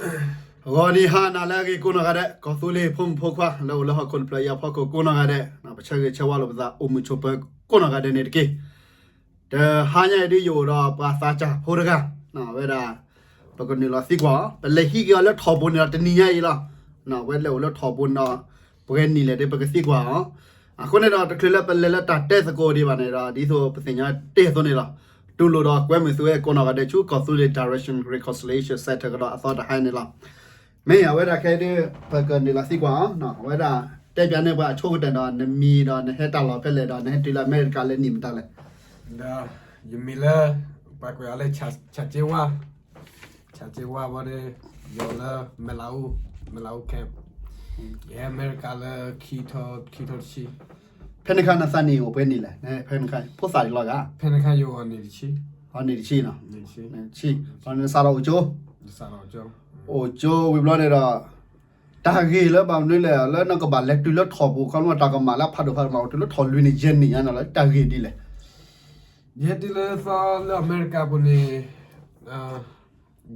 ဂီၤနံၤဟါနၤလၢအဂ့ၤကိးနီၢ်ဂၤဒဲး, ကီၢ်သူလ့ၤဖိမုၣ်ဖိခွါ လၢအိၣ်လၢဟီၣ်ခိၣ်တဖျၢၣ်အံၤအဖီခိၣ်ကိးနီၢ်ဂၤဒဲး, ပဆၢဂ့ၤဆၢဝါလိာ်ပသးအိၣ်မုာ်ဆိးပၢၤကိးနီၢ်ဂၤဒဲးန့ၣ်တက့ၢ်. တဟါညါအံၤဒ်ယအိၣ်ဒီးပှၤသးစၢ်ဖိတဂၤ, အဝဲဒၣ် ပကနုာ်လီၤသံကွၢ်အီၤ, ပလဲၤဟံးက့ၤအီၤလၢထီၣ်ပူၤန့ၣ်ဒီးတနံၤညါအံၤလီၤ. အဝဲလဲၤအိၣ်လၢထီၣ်ပူၤန့ၣ်ဒီး ပှဲၤနံၣ်လဲၣ်ဒီးပကသံကွၢ်အီၤ. အဃိန့ၣ်ဒီး တချုးလၢပလဲၤလၢတၢ်တဲသကိးဒံးဘၣ်န့ၣ်ဒီး ဒ်သိးပသ့ၣ်ညါတ့ၢ်အသိးန့ၣ်လီၤ. တူၢ်လိာ်ဒီးကွဲမုာ်သုဝဲကိးနီၢ်ဂၤဒဲးဆူ ကီၢ်သူလ့ၤ Direction Reconciliation Center ကဒီးအသီတဟါန့ၣ်လီၤ. မ့ၢ်အဝဲဒၣ်ခဲဒုး ပကနုာ်လီၤသံကွၢ်အီၤ, အဝဲဒၣ်တဲပၠးန့ၢ်ပှၤအဆိကတၢၢ်ဒီး နမံၤဒီးနဟဲတၢ်လီၢ်ဖဲလဲၣ်ဒီး နဟဲတုၤလၢအမဲရကၤလၢနံၣ်မတၤလဲၣ်. ဒီးယမံၤလၢ ပှၤကွဲးအီၤလၢ ဆၣ်က့ဝါ, ဆၣ်က့ဝါဘၣ်ဒီး ယအိၣ်လၢ မဲၣ်လးအူ, မဲၣ်လးအူ camp, ယဟဲအမဲရကၤလၢ ခံထိခံထိတဆံ. ဖဲန့ၣ်အခါနသးနံၣ်အိၣ်ပှဲၤနံၣ်လဲၣ်, ဖဲန့ၣ်အခါဖိသၣ်ဒံးလီၤဂၤ. ဖဲန့ၣ်အခါယအိၣ်နံၣ်တဆံ, အနံၣ်တဆံနီၤ, နံၣ်တဆံ, နစးထီၣ်အိၣ်ကၠိ, အိၣ်ကၠိဝံၤဘျီန့ၣ်ဒီး တၢ်ဂ့ၢ်လၢဘၣ်မနုၤလဲၣ် လၢနကဘၣ်လဲၤတုၤလၢထီၣ်ပူၤ ခီဖျိတၢ်ကမၣ်လၢအဖးဒိၣ်ဖးဒိၣ်မး အိၣ်တုၤလၢထီၣ်လွံၢ်နံၣ်ယဲၢ်နံၣ်ညါန့ၣ်လီၤ, တၢ်ဂ့ၢ်ဒ်လဲၣ်. ယဟဲတုၤလၢသီလၢအမဲရကၤပူၤန့ၣ်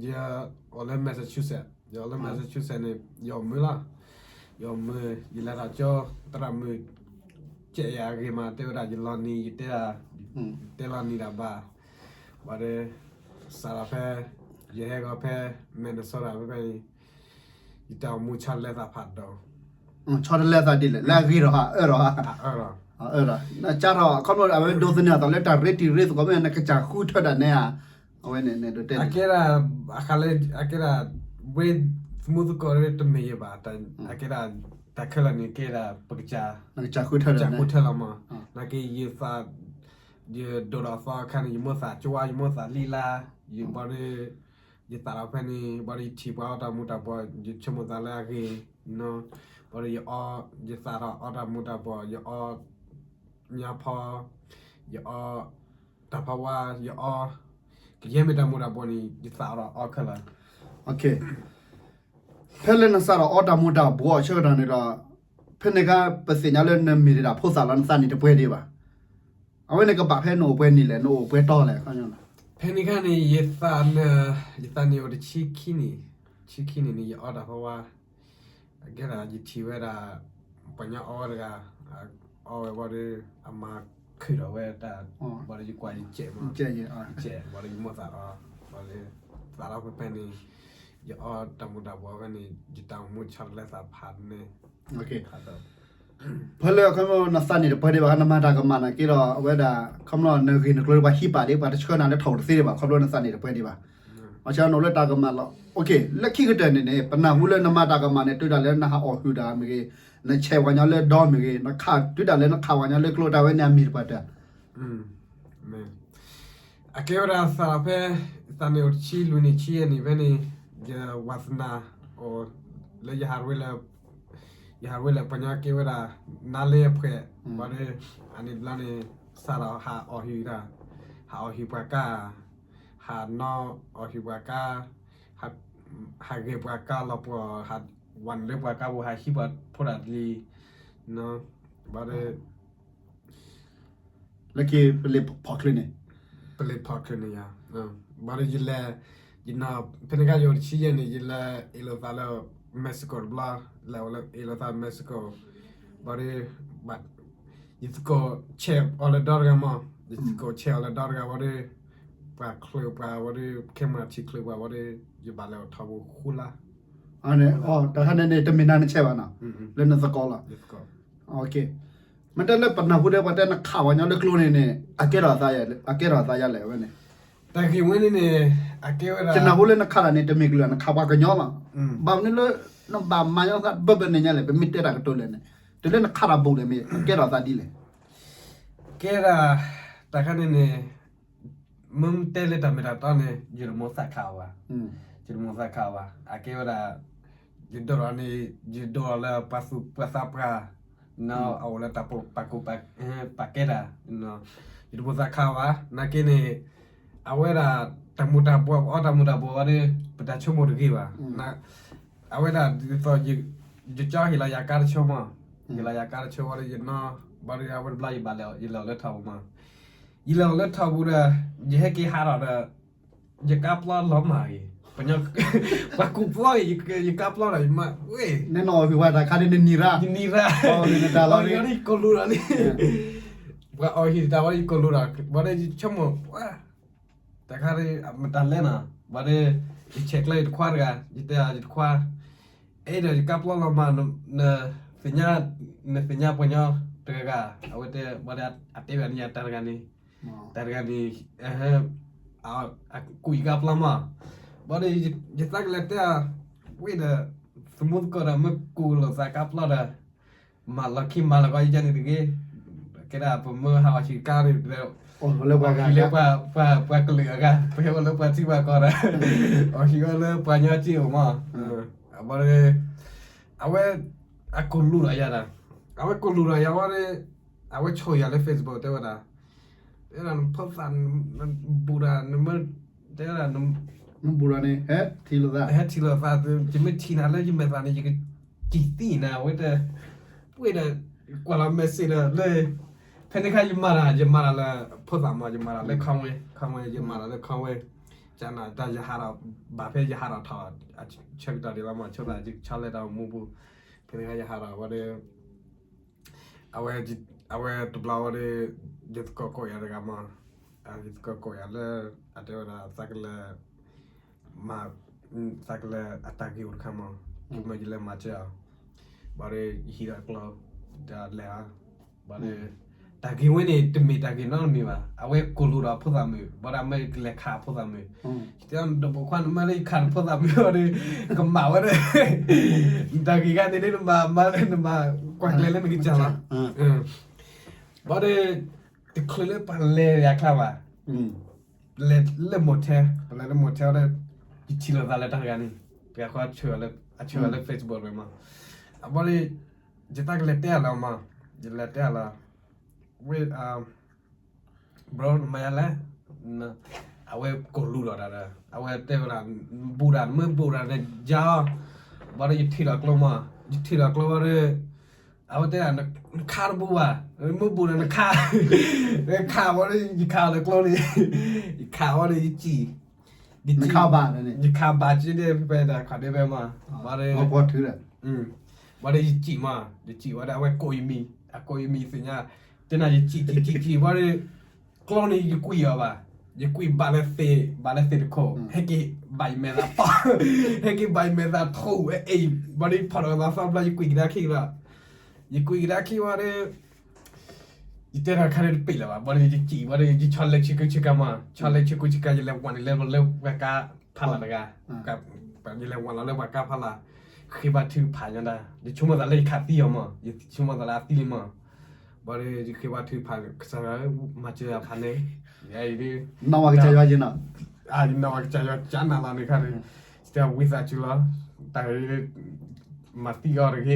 ယအိၣ်လၢ Massachusetts, ယအိၣ်လၢ Massachusetts န့ၣ် ယအိၣ်မုာ်လီၤ. ယအိၣ်မုာ် ယလဲၤထီၣ်ကၠိ သရၣ်မုၣ် ကဲးယၤဂ့ၤမး တဲဝဲဒၣ်ယလီၤနံၤ ယတဲဒၣ် တဲလီၤနံၤဒၣ်ဘၣ်, ဘၣ်ဒီး စးထီၣ်ဖဲ ယဟဲဂီၤဖဲ Minnesota ဖဲဖဲန့ၣ် ယတၢ်အိၣ်မူဆီတလဲသးဖးဒိၣ်, ဆီတလဲသးဒ်လဲၣ် လၢအဂ့ၤဒီးဟးအၢၣ်ဒီးဟး, အၢၣ်ဒီး နကၢ်ထီၣ် ခီဖျိအဝဲဒိးသန့ၤအသးလၢတၢ်ရ့တံၤရ့သကိး မ့ၢ်နကစၢ်ဃုထၢဒၣ်နဲဧါ, အဝဲန့ၣ် အကဲဒၣ် အကဲဒၣ် ဝ့ၢ်သမူသကိးတမ့ၢ်ယဘၣ်, အကဲဒၣ် တၢ်ခဲလၢာ်န့ၣ် ကဲဒၣ် ပကစၢ် နကစၢ်ဃုထၢလီၤမး, နာ်က့ ယသး ယဒိၣ်ဒီးသီအခါန့ၣ် ယမိၣ်သးကဝါ ယမိၣ်သးလံလါ, ယဘၣ်ဒီး ယသးဒီးဖဲန့ၣ် ဘၣ်ဒီးယထံၣ်ပှၤအီၣ်တၢ်မူၤတၢ်ဘှီး ယဆိကမိၣ်သးလၢအဂ့ၤ, ဘၣ်ဒီးယအီ ယသးဒီးအီတၢ်မူၤတၢ်ဘှီး ယအီ ညါဖီ ယအီ တၢ်ဖးဝါ ယအီ ကယဲၢ်မ့ၢ်တၢ်မူၤတၢ်ဘှီးန့ၣ် ယသးဒီးအီခဲလၢာ်. ဖဲလၢနစးဒီးအီတၢ်မူၤတၢ်ဘှီးအဆၢကတီၢ်န့ၣ်ဒီး ဖဲန့ၣ်အခါ ပသ့ၣ်ညါလၢနမ့ၢ်ဒၣ်ဖိသၣ်လီၤ နသးနံၣ်တပှဲၤဒံးဘၣ်. အဝဲန့ၣ်ကဘၣ်ဖဲနအိၣ်ပှဲၤနံၣ်လဲၣ် နအိၣ်ပှဲၤတီလဲၣ်. ဖဲန့ၣ်အခါန့ၣ် ယသး ယသးနံၣ်အိၣ်တဆံခံနံၣ်, ဆံခံနံၣ်န့ၣ် ယအီတၢ်ဖးဝါ အကဲဒၣ် ယထံၣ်ဝဲဒၣ် ပှၤညီအီဝဲတဂၤ, အီဝဲဘၣ်ဒီး အမၤခုၣ်ထီၣ်ဝဲတၢ်, ဘၣ်ဒီးယကွၢ်ယစဲးမး, ယစဲး ဘၣ်ဒီးယမိၣ်သးအီ, ဘၣ်ဒီး သးဒီးဖဲဖဲန့ၣ် ယအီတၢ်မူၤတၢ်ဘှီးဖဲန့ၣ် ယတၢ်အိၣ်မူဆီတလဲသးဖးန့ၣ် ဖဲလၢခီဖျိနသးနံၣ်တပှဲၤဒံးဘၣ် နမၤတၢ်ကမၣ်နာ်က့ဒီး အဝဲဒၣ် ခီဖျိနဂ့ၢ်နကျိၤပှၤဟံးပာ်ဒံး ပှၤတဆှၢနၤလၢထီၣ်တသ့ဒံးဘၣ် ခီဖျိနသးနံၣ်တပှဲၤဒံးဘၣ်. အဆၢနအိၣ်လၢတၢ်ကမၣ်လီၤ. လၢခံကတၢၢ်န့ၣ်န့ၣ် ပနၢ်ဟူလၢနမၤတၢ်ကမၣ်န့ၣ် တုၤဒၣ်လၢနဟးအီၣ်ဟုၣ်တၢ်မ့ၢ်ဂ့ၤ, နဆဲးပှၤညီလၢဒီမ့ၢ်ဂ့ၤ, နခးတုၤဒၣ်လၢနခးပှၤညီလၢကျိတၢ်ဝဲန့ၣ်အမ့ၢ်တပှဲၤတၢၢ် အကဲဝဲဒၣ်သးဖဲ သးနံၣ်အိၣ်တဆံလွံၢ်နံၣ်ဆံယဲၢ်နံၣ်ဖဲန့ၣ် ယဝးသနၢ်အိၣ်လၢ ယဟးရ့လၢပှၤညီကဲဝဲဒၣ် နါလ့အဖှဲး ဘၣ်ဒီး အန့ၣ်တဘျီန့ၣ် စးထီၣ်ဟးအီၣ်ဟံၣ်တၢ်, ဟးအီၣ်ဟံၣ်ပှၤကါ, ဟးနီၣ်အီၣ်ဟံၣ်ပှၤကါ, ဟးဂဲၤပှၤကါလီၤပှီၢ်, ဝးနုာ်လၢပှၤကါပူၤ ဟးဟံးပှၤဖိတၢ်လံၤ, ဘၣ်ဒီး လၢခံပလ့ၤဖီၣ်ချုးန့ၣ်, ပလ့ၤဖီၣ်ချုးန့ၣ်ယါ, ဘၣ်ဒီးယလဲၤ, ယနၢ် ဖဲန့ၣ်ခါယအိၣ်တဆံယဲၢ်န့ၣ် ယလဲၤအ့ၣ်လိာ်သးလၢ Mexico တဘျီ, လဲၤအိၣ်လၢအ့ၣ်လိာ်သး Mexico, ဘၣ်ဒီး ယသကိးဆဲးအီၤလၢဒီတဂၤမး, ယသကိးဆဲးအီၤလၢဒီတဂၤဝံၤဒီး ပှၤချုးပှၤဝံၤဒီး camera ထံၣ်ချုးပှၤဝံၤဒီး ယဘၣ်လဲၤအိၣ်ထီဘိဃိလါ, တၢ်ခါန့ၣ်န့ၣ် တမ့ၢ်နၤနဆဲးဘၣ်နီၤ, လၢနသကိးလီၤ. မ့ၢ်တဲလၢပနၢ်ဟူဒီးပှၤတဲနခးပှၤညီလၢကျိန့ၣ်န့ၣ် အကဲထီၣ်အသး, အကဲထီၣ်အသးယါလဲၣ်ဝဲန့ၣ်, တၢ်ဂ့ၢ်ဝဲန့ၣ်န့ၣ် အကဲဝဲဒၣ် ယနၢ်ဟူလၢနခးတၢ်န့ၣ် တမ့ၢ်ကလုာ်နခးပှၤကညီဘၣ်, ဘၣ်မနုၤလၢ နဘၣ်မၤညီသးဘၢဘၢန့ၣ်ညါလဲၣ် ပမ့ၢ်တဲတၢ်ကတိၤလဲၣ်န့ၣ်, တုၤလၢနခးတၢ်ဘူးလဲၣ်မ့ၢ် အကဲထီၣ်အသးဒ်လဲၣ်. ကဲဒၣ် တၢ်ခါန့ၣ်န့ၣ် မ့ၢ်တဲလၢတၢ်မ့ၢ်တၢ်တီန့ၣ် ယတမိၣ်သးခးအီၤဘၣ်, ယတမိၣ်သးခးအီၤဘၣ်, အကဲဝဲဒၣ် ယဒိၣ်ထီၣ်န့ၣ် ယဒိၣ်ထီၣ်လၢပှၤသူၣ်ပှၤသးပှၢ်, အအိၣ်လၢတၢ်ပာ်ကူၣ်ပာ်ကဲတၢ်, ယတမိၣ်သးခးအီၤဘၣ်, နာ်က့န့ၣ် အဝဲဒၣ် တၢ်မူၤတၢ်ဘှီး ပအီတၢ်မူၤတၢ်ဘှီးဝံၤဒီး ပတၢ်ဆိကမိၣ်တဂ့ၤဘၣ်, အဝဲဒၣ်ဒ်သိး ယကၠီဟ့ၣ်လီၤယၤကါတဆိမး, ဟ့ၣ်လီၤယၤကါတဆိဝံၤဒီး ယနီၣ် ဘၣ်ဒီးအဝဲတဘျီယဘၣ်လဲၤ ယလဲၤအီၤလၢထီၣ်ပူၤမး, ယလဲၤအီၤလၢထီၣ်ပူၤဒီး ယဟဲက့ၤဟးထီၣ်ဒီး ယကါပျီလီၤမၢ်ဂ့ၤ ပှၤ ပှၤကူးပျီၢ် ယကါပျီၢ်ဒီး ယမၤဝဲ နနီၣ်အီၣ်ဟုၣ်ဝဲတၢ်ခါန့ၣ် နနံၤရၣ် ယနံၤရၣ် အီၣ်ဟံၣ်တၢ်လီၤ ယကိၢ်လူၤဒီးလံ ပှၤအီၣ်ဟံၣ်တၢ်ဝဲ ယကိၢ်လူၤဒီး ဘၣ်ဒီးယဆိကမိၣ် တၢ်ခါမတၤလဲၣ်နီၤ ဘၣ်ဒီး ယဆဲးကျၢယတခွါတဂၤ ယတဲယတခွါ အဲၣ်ဒီးယကါပျီၢ်လီၤမး နသ့ၣ်ညါ နသ့ၣ်ညါပှၤညီတဂၤဂၤ အဝဲတဲ ဘၣ်ဒီးအတဲဝဲန့ၣ်ယတၢ်တဂၤန့ၣ် တၢ်တဂၤန့ၣ် ကူးယကါပျီၢ်မး ဘၣ်ဒီး ယသးကလဲၤတဲ ဝံၤဒီး သမူသကိးဒီး မ့ၢ်ကူးလိာ်သးကါပျီၢ်ဒီး မၤလီၤခံမၤလီၤကီယကန့ၣ်တဂ့ၤ ကဲဒၣ်ပမ့ၢ်ဟးအီၣ်ဆံးကါန့ၣ် အီၣ်လၢပှၤကလုာ်အဂၤ ပဟဲဝဲလၢပှၤထံပှၤကီၢ်ဒီး အီၣ်ဟံၣ်ဝဲလၢပှၤညီစ့ၢ်အိၣ်မး ဘၣ်ဒီး အဝဲ အကိၢ်လူၤဒီးယၤဒီး အဝဲကိၢ်လူၤဒီးယၤဝဲဒီး အဝဲဆိၣ်ယၤလၢ Facebook တဲဝဲဒၣ် တဲဒၣ်နဖိသၣ် နဘူးဒီး နမ့ၢ် တဲဒၣ် နဘူးဒီးန့ၣ် ဟဲထံၣ်လိာ်သး ဟဲထံၣ်လိာ်သး ယမ့ၢ်ထံၣ်နၤလၢယမဲာ်သၣ်န့ၣ် ယကစံၣ်သံနၤ အဝဲတဲ ပှ့ၤဒီး ကွၢ်လီၤ message ဒီးလၢ ဖဲန့ၣ်ခါယမၤတၢ် ယမၤတၢ်လၢ ဖိသၣ်မး ယမၤတၢ်လၢ ခီဝဲ ခီဝဲ ယမၤတၢ်လၢ ခီဝဲ ကနၣ်တၢ်ယဟးဒီး ဘၣ်ဖဲယဟးဒီးထီၣ် ဆၢကတီၢ်ဒံးလီၤမး ဆိသးယဆီလဲတၢ်အိၣ်မူပူၤ ဖဲန့ၣ်ခါယဟးဒီးဝဲဒီး အဝဲ အဝဲတဘျီဝဲဒီး ယသကိးကိးယၤတဂၤမး ယသကိးကိးယၤလၢ အတဲဝဲဒၣ် သးကလဲၤ မၤ သးကလဲၤအတၢ်ဂ့ၢ်အိၣ်တခါမး ယမ့ၢ်ယလဲၤမၤစၢၤအီၤ ဘၣ်ဒီး ယဟံးဒီးကျီ တၢ်လဲၤဧါ ဘၣ်ဒီး တၢ်ဂ့ၢ်ဝဲန့ၣ် တမ့ၢ်တၢ်ဂ့ၢ်နီတမံၤဘၣ် အဝဲကိၢ်လိာ်ဒီးအဖိသၣ်မုၣ် ဘၣ်ဒီးမ့ၢ်ကလဲၤခးအဖိသၣ်မုၣ် ယတဲအီၤ နတပိာ်ခွါ နမ့ၢ်လၢယခးနဖိသၣ်မုၣ်အီၤဒီး ကမၣ်ဝဲဒီး တၢ်ဂ့ၢ်ခါန့ၣ် နမၤမၤလၢနမၤကွၢ်ကျဲလၢနကစၢ်လီၤ ဘၣ်ဒီး တချုးလၢပလဲၤယၤချါဘၣ် လဲၤလၢ motel ပလဲၤလၢ motel ဒီး ယထံၣ်လိာ်သးလၢတၢ်တဂၤန့ၣ် ပှၤဃီအဆၢအီၤလၢ Facebook လၢမး အဘၣ်ဒီး ယသးကလဲၤတဲအီၤလီၤမး ယလဲၤတဲအီၤလီၤ ဝဲ bro နမၤယၤလဲၣ် အဝဲကိၢ်လူၤဒီးတၢ်ဒီး အဝဲတဲဝဲဒၣ် ဘူးတၢ် နမ့ၢ်ဘူးတၢ်န့ၣ် ယါအီၤ ဘၣ်ဒီးယထံၣ်ဒီးကျိမး ယထံၣ်ဒီးကျိဘၣ်ဒီး အဝဲတဲဒၣ် နခးတဘူးဘၣ် မ့ၢ်ဘူးဒီးနခး ခးဝဲဒီး ယခးအီၤလၢကျိန့ၣ် ယခးဝဲဒီးယစံၣ် ယခးဘၣ်န့ၣ် ယခးဘၣ်က့ၤဒဲးဖဲတၢ်ခးဒဲးဖဲမး ဘၣ်ဒီး ဘၣ်ဒီးယစံၣ်မး ယစံၣ်ဝဲဒီး အဝဲကိးယမံၤ အကိးယမံၤသ့ၣ်ညါ တဲနၤယစံၣ်စံၣ်စံၣ်စံၣ်ဝဲဒီး ကျိန့ၣ်ယကွံာ်အီၤဘၣ် ယကွံာ်ဘၣ်လၢသ့ၣ် ဘၣ်လၢသ့ၣ်တခိၣ် ဟဲက့ၤဘၣ်ယမဲာ်သၣ်ပီၣ် ဟဲက့ၤဘၣ်ယမဲာ်သၣ်ထိၣ် အ့ၣ် ဘၣ်ဒီးဖီၣ်ဒီးသးသီဘျီ ယကွံာ်ကဒါခံလီၤ ယကွံာ်ကဒါခံဝဲဒီး ယတဲတၢ်ခါန့ၣ်တပ့ၢ်လၢၤဘၣ် ဘၣ်ဒီးယစံၣ်ဝဲဒီး ယဆီလဲဆ့ကူဆ့ကၤမး ဆီလဲဆ့ကူဆ့ကၤ ယလဲၤဝဲန့ၣ်လၢပှၤကါဖးလၢ်တဂၤ ယလဲၤဝဲလီၤလၢပှၤကါဖးလၢ် ဃ့ဘါထုကဖၣ်ညါဒၣ် ယဆိကမိၣ်သးလၢယခးသံအီၤမး ယဆိကမိၣ်သးလၢအသံလံမး ဘၣ်ဒီးယဃ့ဘါထုကဖၣ် ကစၢ်ယွၤ မၤစၢၤယၤဖးန့ၣ် ယဲအံၤဒ် နီၢ်ဝဲကစၢ်ယွၤယနီၤ ယနီၢ်ဝဲကစၢ်ယွၤကနၣ်လီၤန့ၣ်ခါန့ၣ် စတဝံသးစူၤလီၤ တၢ် မၤသံအီၤတဂ့ၤ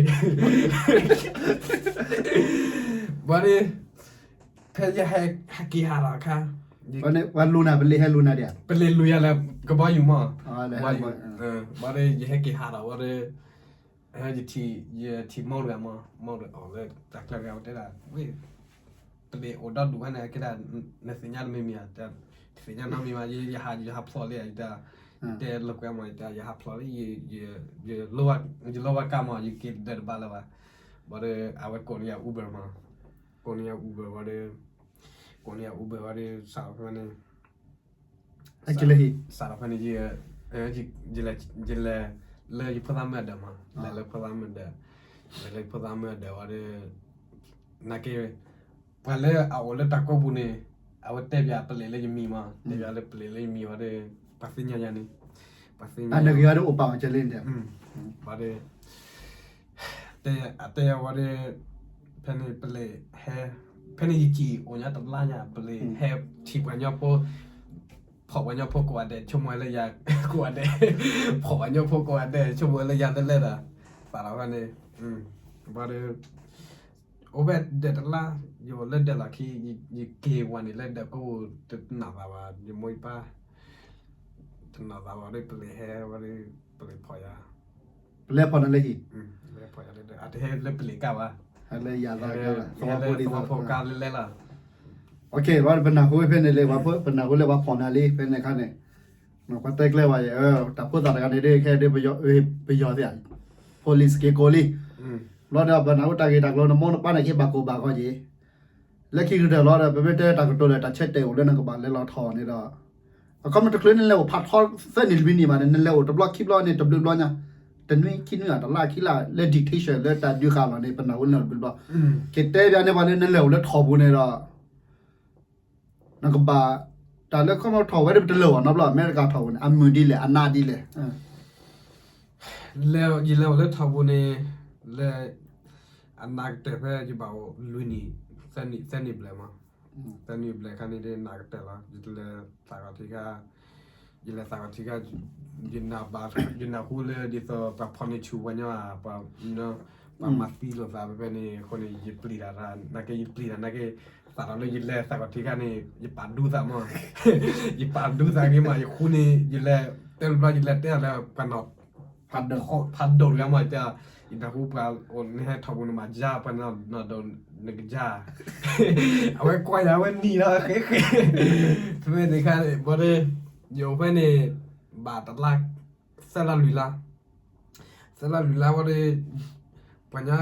ဘၣ်ဒီး ဖဲယဟဲက့ၤဟးထီၣ်အခါ ပှၤလူၤနၤ ပလ့ၤဟဲလူၤနၤဒံးဧါ ပလ့ၤလူၤယၤလၢကဘီယူၤမး ဘၣ်ဒီးယဟဲက့ၤဟးထီၣ်ဝဲဒီး ယထံၣ် ယထံၣ်မိၢ်တဂၤမး မိၢ်တဂၤအီၤလၢတၢ်ကျၢၢ်တဂၤ ဝဲတဲဒၣ် ဝ့ၢ် ပလ့ၤအိၣ်ဒီဒူၣ်ဝဲန့ၣ် ကဲဒၣ် နသ့ၣ်ညါတမံၤမံၤဧါ တသ့ၣ်ညါနီတမံၤမး ယဟး ယဟးဖျိးလံ ယတဲလၢကွဲမး ယတဲ ယဟးဖျိးလံ ယလိၣ်ဘၣ်ကါမး ယက့ၤဒၢးတဘၣ်လၢၤဘၣ် ဘၣ်ဒီး အဝဲကိးန့ၢ်ယၤ Uber မး ကိးန့ၢ်ယၤ Uber ဝဲဒီး ကိးန့ၢ်ယၤ Uber ဝဲဒီး စးထီၣ်ဖဲန့ၣ် စးထီၣ်ဖဲန့ၣ် ယလဲၤ လၢယဖိသၣ်မုၣ်အဒၢးမး လဲၤလၢဖိသၣ်မုၣ်အဒၢး လဲၤလၢဖိသၣ်မုၣ်အဒၢးဝဲဒီး နာ်က့ ပှၤလၢအအိၣ်လၢတၢ်ကိးပူၤန့ၣ် အဝဲတဲပၠးပလ့ၤလၢယမံၤမး တဲပၠးလၢပလ့ၤလၢယမံၤဝဲဒီး ပှၤသ့ၣ်ညါယၤန့ၣ် ပှၤသ့ၣ်ညါယၤ ဘၣ်ဒီး အတဲယၤဝဲဒီး ဖဲန့ၣ်ပလ့ၤဟဲ ဖဲန့ၣ်ယစံၣ်အိၣ်ညါတလါညါ ပလ့ၤဟဲထံၣ်ပှၤညီဖိ ဖီၣ်ပှၤညီဖိကိးဂၤဒဲး ဆိကမိၣ်ဝဲလၢယၤ ကိးဂၤဒဲး ဖီၣ်ပှၤညီဖိကိးဂၤဒဲး ဆိကမိၣ်ဝဲလၢယၤလဲၣ်လဲၣ်ဒီး သးဒီးဖဲန့ၣ် ဘၣ်ဒီး အိၣ်ဖဲဒၢးတလါ ယအိၣ်လၢဒၢးလီၢ်ခံ ယက့ၤဝဲန့ၣ်လၢဒၢးကိးပူၤ တနၢ်သးဘၣ် ယမိၢ်ယပၢ် တနၢ်သးဘၣ်ဒီး ပလ့ၤဟဲဝဲဒီး ပလ့ၤဖီၣ်ယၤ ပလဲၤဖီၣ်နၤလၢဟံၣ် အတဟဲလၢပလ့ၤကါဘၣ် လၢယၤသီကါ သဝီဖိကါလၢလဲၣ်လီၤ ပနၢ်ဟူဖဲန့ၣ်လၢ ပနၢ်ဟူလၢပှၤဖီၣ်နၤလံ ဖဲန့ၣ်အခါန့ၣ် ပှၤတဲကျဲဝဲယဲ တၢ်ဖိသၣ်တဂၤန့ၣ်ဒ်ခဲဒ် ပယီၤသ့ၣ်ဧါ, police က့ၤကိးလံ, ဘျီဒီးပနၢ်ဟူတၢ်ဂ့ၢ်တၢ်ကျိၤ နမိၢ်နပၢ်န့ၣ်က့ၤဘၣ်ကိၢ်ဘၣ်ဂီၤက့ၤ, လၢခံကတၢၢ်လီၤဒီး ပမ့ၢ်တဲတၢ်ကတိၤလၢတၢ်ဆၢတဲာ်အိၣ်လၢနကဘၣ်လဲၤလီၤထီၣ်န့ၣ်ဒီး အခီပညီတချုးနလဲၤအိၣ်ဖးထီသၢနံၣ်လွံၢ်နံၣ်ဘၣ်န့ၣ် နလဲၤအိၣ်တဘျီခံဘျီန့ၣ် တဘျုးဘျီညါ, တနွံခံနွံဧါ တလါခံလါ လၢ dictation လၢတၢ်ဒုးဃာ်လီၤန့ၣ် ပနၢ်ဟူန့ၣ်တဘျုးဘျီ, ကတဲဘၣ်န့ၢ်ပှၤလၢနလဲၤအိၣ်လၢထီၣ်ပူၤန့ၣ်ဒီး နကဘၣ် တၢ်လၢခီမီထီၣ်ဝဲဒၣ်ပတလၢာ်ဘၣ်နီတဘျီ အမဲရကၤထီၣ်ပူၤန့ၣ် အမုာ်ဒ်လဲၣ် အနးဒ်လဲၣ်. လဲၤ ယလဲၤအိၣ်လၢထီၣ်ပူၤန့ၣ် လၢ အနးကတၢၢ်ဖဲယဘၣ်အိၣ်လွံၢ်နံၣ် သၢနံၣ် သၢနံၣ်ဘျဲၣ်မး, သၢနံၣ်ဘျဲၣ်ခါန့ၣ်ဒ်နးကတၢၢ်လီၤ ယတလဲၤသးကီၢ်ထံခါ ယလဲၤသးကီၢ်ထံခါ ယနၢ်ဘၣ် ယနၢ်ဟူလၢဒ်သိးပှၤဖီၣ်န့ၢ်ဆူၣ်ပှၤညီ ပှၤ ပှၤမၤသံလိာ်သးဖဲဖဲန့ၣ် အဃိန့ၣ် ယပျံၤတၢ် နာ်က့ ယပျံၤတၢ်နာ်က့ သးဒီးလၢယလဲၤသးကီၢ်ထံခါန့ၣ် ယပာ်ဒူသးမး, ယပာ်ဒူသးက့ၤမး ယဃူန့ၣ် ယလဲၤ တဲတဘျီ ယလဲၤတဲအီၤလၢပှၤနီၢ် ဖးဒိၣ်တဂၤမး တဲ ယနၢ်ဟူပှၤအိၣ်န့ၣ်ဟဲထီၣ်ပူၤန့ၣ် မၤယါပှၤနီၢ်နီၢ်ဒိၣ်နကယါ, အဝဲကွၢ်ယၤ အဝဲနံၤလီၤ ဃဲဃဲ, ဖဲဖဲန့ၣ်ခါန့ၣ် ဘၣ်ဒီး ယအိၣ်ဖဲန့ၣ် ဘၣ်တလါ သၢလါလွံၢ်လါ, သၢလါလွံၢ်လါဝံၤဒီး ပှၤညီ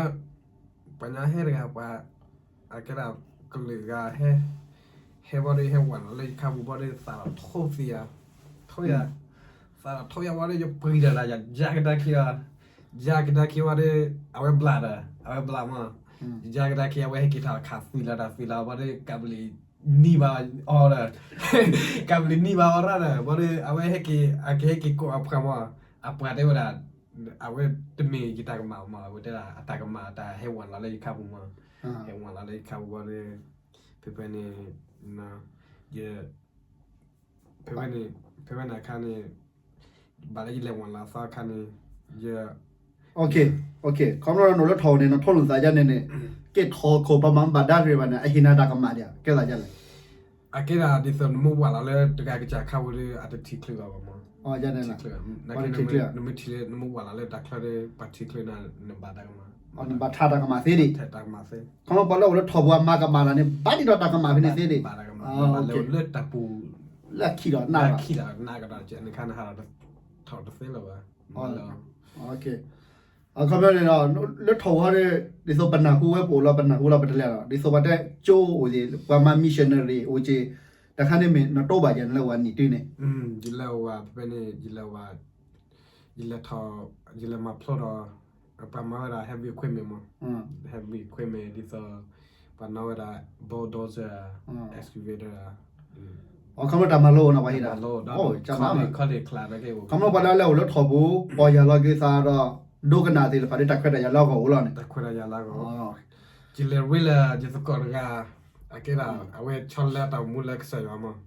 ပှၤညီဟဲတဂၤ ပှၤ အကဲဒၣ်ကလုာ်ဂၤဟဲ ဟဲဝံၤဒီး ဟဲဝဲလီၤလၢယခါပူၤဝံၤဒီး သးဒီးထိၣ်သံယၤ, ထိၣ်ယၤ, သးဒီးထိၣ်ယၤဝံၤဒီး ယပှံၤတၢ်ဒီး ယယါကဒါခံအီၤ, ယါကဒါခံဝံၤဒီး အဝဲဘျးဒီး အဝဲဘျးမး, ယယါကဒါခံ အဝဲဟဲက့ၤထီၣ်ခးသွံလီၤတၢ်သွံလီၤဝံၤဒီး ကးပလံၤနံၤဘၣ်အီၤဒီး ကးပလံၤနံၤဘၣ်အီၤရၣ်ဒီး ဝံၤဒီး အဝဲဟဲက့ၤ အကဟဲက့ၤကိးအပှၤမး, အပှၤတဲဝဲဒၣ် အဝဲတမ့ၢ်ယတၢ်ကမၣ်မး အဝဲတဲဒၣ် အတၢ်ကမၣ် တၢ်ဟဲဝဲလီၤလၢယခါပူၤမး, ဟဲဝဲလီၤလၢယခါပူၤဝံၤဒီး ဖဲဖဲန့ၣ် ယ ဖဲဖဲန့ၣ် ဖဲဖဲန့ၣ်အခါန့ၣ် ဘၣ်လၢယလဲၤဝဲလီၤသီအခါန့ၣ် ယ ခီဖျိနအိၣ်လၢထီၣ်ပူၤန့ၣ် နထိၣ်လိာ်သးဒ်န့ၣ်န့ၣ် ကဲထီၣ်ခိၣ်ပှၤမၤမ့ၢ်ဘၣ်ဒါဂ့ၤဘၣ်န့ၣ် အဟ့ၣ်နၤတၢ်ကမၣ်ဒံးဧါ ကဲသးဒ်လဲၣ်. အကဲဒၣ်ဒ်သိးနမ့ၢ်ဝဲလီၤလၢတဂၤကစၢ်ခါပူၤဒီး အတထံၣ်ချုးဘၣ်မး, နမ့ၢ်ထံၣ်လၢ နမ့ၢ်ဝဲလီၤလၢတၢ်ချၢဒီး ပှၤထံၣ်ချုးနၤ နဘၣ်တၢ်ကမၣ်, နဘၣ်ထးတၢ်ကမၣ်သ့ဒံး, ခီဖျိပှၤလၢအိၣ်လၢထီၣ်ပူၤအမၤကမၣ်တၢ်န့ၣ် ဘၣ်ဒ်ဒီးတၢ်ကမၣ်ဖဲန့ၣ်သ့ဒံး, လၢတၢ်ပူၤ လၢခံဒီးနး လၢခံဒီးနးကဒီး နခါနဟးထီၣ်တသ့လၢၤဘၣ်. အခီပညီန့ၣ်ဒီး လၢထီၣ်ပူၤဟီဒီး ဒ်သိးပနၢ်ဟူဝဲပအိၣ်လီၤ ပနၢ်ဟူလီၤပတလဲၤလီၤ ဒ်သိးပှၤတဲကၠိအိၣ်က့ၤ ပှၤမၤ missionary အိၣ်က့ၤ တခါန့ၣ်မ့ၢ်နတိၢ်ဘၣ်ယဲၢ်နလဲၤဝဲနံၣ်တုၤန့ၣ်, ယလဲၤဝဲဖဲဖဲန့ၣ် ယလဲၤဝဲ ယလဲၤထီၣ် ယလဲၤမၤဖျိဒီး ပှၤမၤဝဲဒၣ် heavy equipment မး, heavy equipment ဒ်သိး ပှၤနီၣ်ဝဲဒၣ် bulldozer, excavator, အခီပညီတၢ်မၤလိအိၣ်နီၤ ပှၤဟ့ၣ်ဒၣ် college ခီပညီပှၤလၢအလဲၤအိၣ်လၢထီၣ်ပူၤ ပီၢ်ယၢ်လီၤက့ၤသးဒီး ဒိကနၣ်သ့ၣ်တဖၣ်ဒီး တၢ်ခွဲးတၢ်ယာ်လၢအဂီၢ်အိၣ်လီၤန့ၣ်, ယလဲၤရ့လၢယသကိးတဂၤ အကဲဒၣ် အဝဲဆီလၢတၢ်အိၣ်မူလၢကစၢ်ယွၤမး,